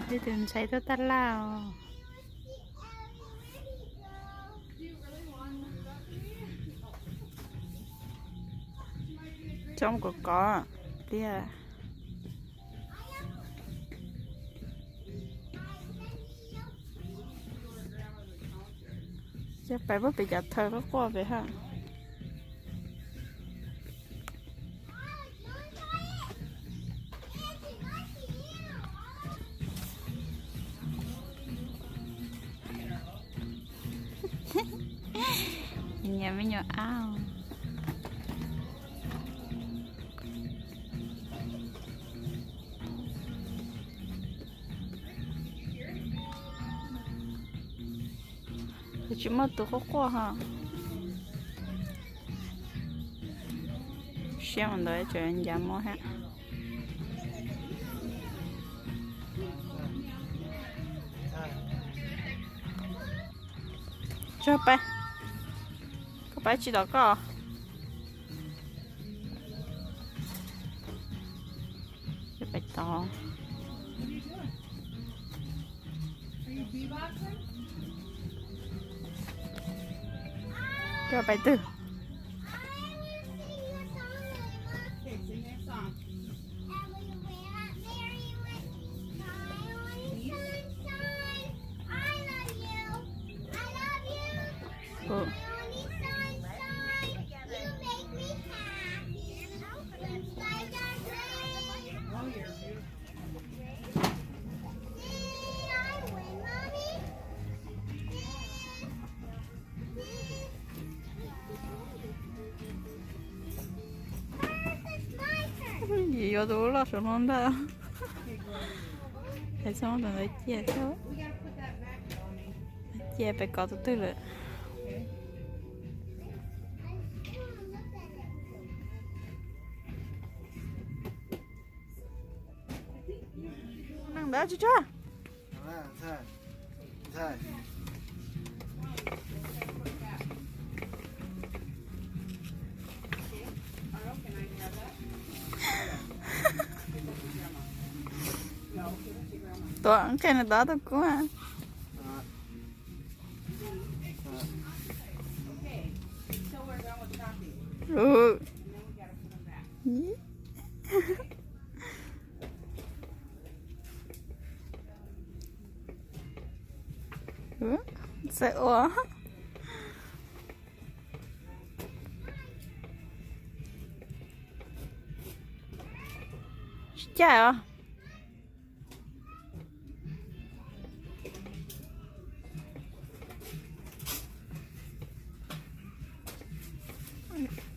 Ib tug ntxhais tuaj taj laj os. Coj mus kov kov tiag. Coj pais puag pem cov thawj quaj quaj pem hab. Nyiam me nyuam ab. Tsis muaj tus quaj quaj ho. Siab mus ntawd tseem ncav muab hab. Tso pais, koj pais tsis tom koj. Pais tod. Koj pais twg? Yim yuav tus ub loj saum no ntag. Hais txhob muab tus ntawd ciaj thiab. Ciaj pais kov tus twg lawm. Neeg ntawd tsis tso. Tuav nqe nws tod tuaj kuv. Txawm ua. Tsis caij os.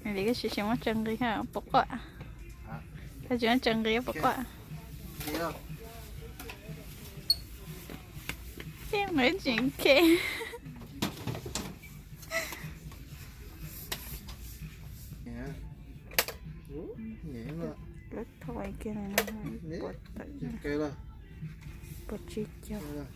Li koj tsis tsis muab tso nqi puas quaj? Koj tsis muab tso nqi puas quaj? Tsis nqi tsis khe. Lub thoj kiag no puas tawm, puas tsib caug.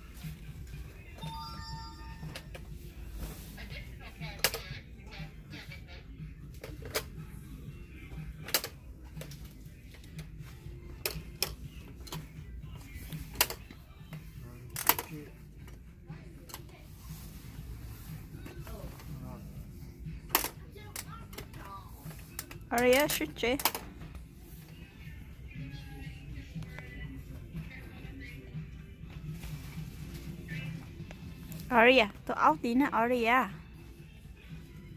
Aria, sib tsev. Aria, tus aub tid na Aria.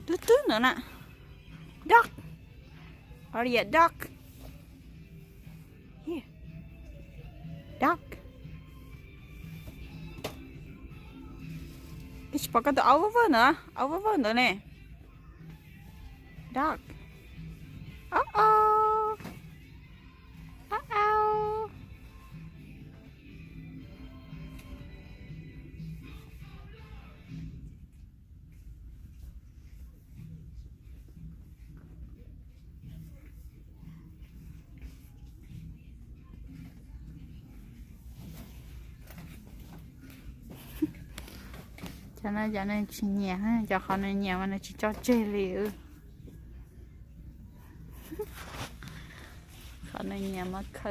Twb twb ntawd na. Dog. Aria, dog. Here. Dog. Koj tsis pom koj tus aub vawj vawj ntawd, aub vawj vawj ntawd ne. Dog. Oh oh. Oh oh. Cov no cov nws tsis nyiam, cov qhov nws nyiam mas nws tsis tso tseg li. Qhov nws nyiam mas khaws.